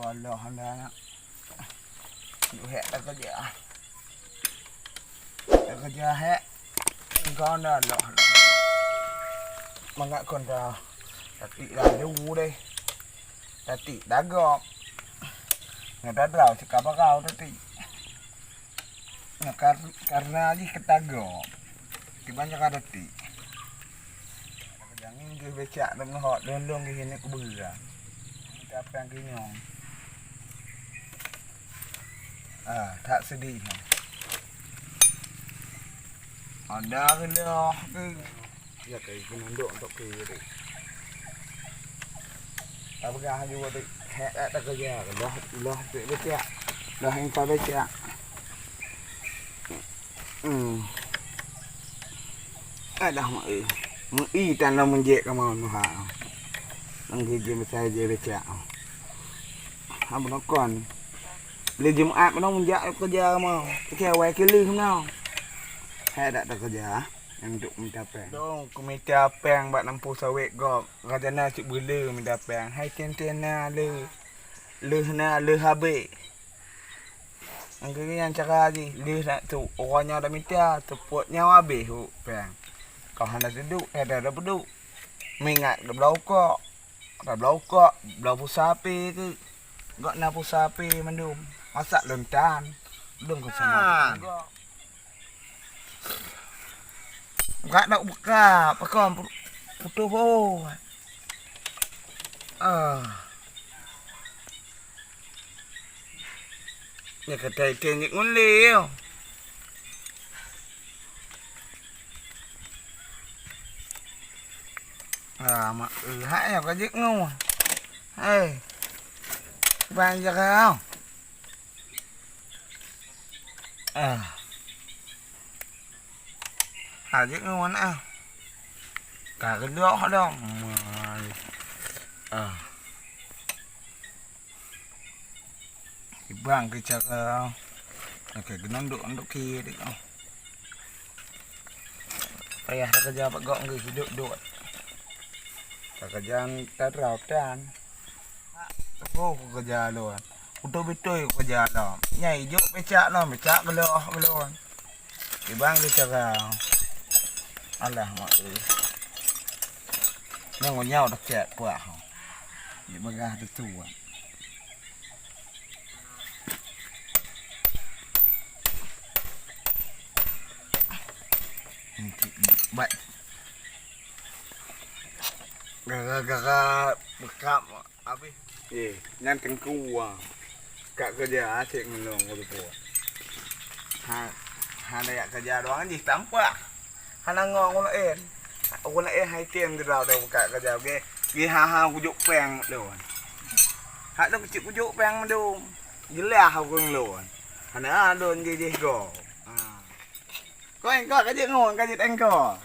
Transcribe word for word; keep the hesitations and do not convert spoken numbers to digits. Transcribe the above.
Allah anda. Duhek dah kerja. Dah kerja hek. Engkau dah Allah. Mangat kon dah. Tapi dah dulu deh. Tapi dah gok. Nggak dah dah cakap bakau tapi. Nah, kar-, karena jih keutagoe, kiban cara detik. Jangan geuh becak dan ngehok lôn-lôn geuh ini kubeurang. Tapi yang kinyong. Ah, tak sedih. Ada ke dah ke? Ya, kayak penunduk untuk ke tadi. Apa kah juga tadi? Hek tak kerja. Dah, dah tu becak. Dah engkau becak. Hmm. Alah mak eh. Mui tan lam menjek kamu nuha. Nang gigi besar je becak. Apa nokon? Beli Jumat mana menjak kerja kamu? Kerja awai kelih mana? Hai tak tak kerja. Untuk minta peng. Dong, ku minta peng bak nampu sawet gop. Raja na cuk bele minta peng. Hai ten-ten na le. Leh na le habis. Angkeunya cara jih, lheueh na tu, uroe nyoe dah mita, teupot nyoe habéh hu peng. Kau hana teuduek, eh, dah, dah peuduek. Meuingat dah bloe ukok. Dah bloe ukok, bloe pulsa P ke. Gok na pulsa P mandum. Masak lôn tan. Lôn keu sama. Gok. Buka dak buka, pakon pu-, putus boh. Ah. Nya kata ikan jik ngulé yo. Ah, mak, eh, hai, apa jik ngu? Hai. Bang jaga. Ah. Ha jeuet ngon ah. Ka geudok dong. Ah. Ibang ke cara. Oke, genondok-ondok kiri. Oh. Payah dah kerja bak gok nggih hidup dot. Kerjaan tak terau tan. Oh, kerja lôn. Beutôi-beutôi kerja lom. Nyai jok becak lom, becak geloh belon. Ibang ke cara. Alah mak tu. Nyang nyau dah cek puah. Di bagah tu tu. Baik. Gara-gara bekap. Abéh. Eh, nyan teungku ah. Kak kerja asyik ngeulong ku teupeu. Ha, hana yak kerja doang jih tampak. Hana ngong ulôn. Ulôn hai tem geurau deh buka kerja ge. Ge ha ha kujuk peng lôn. Hak lôn keucik kujuk peng mandum. Jeulaih aku ngeulon. Hana lôn jih jih go. Ha. Kau engkau kajik ngon kajik engkau.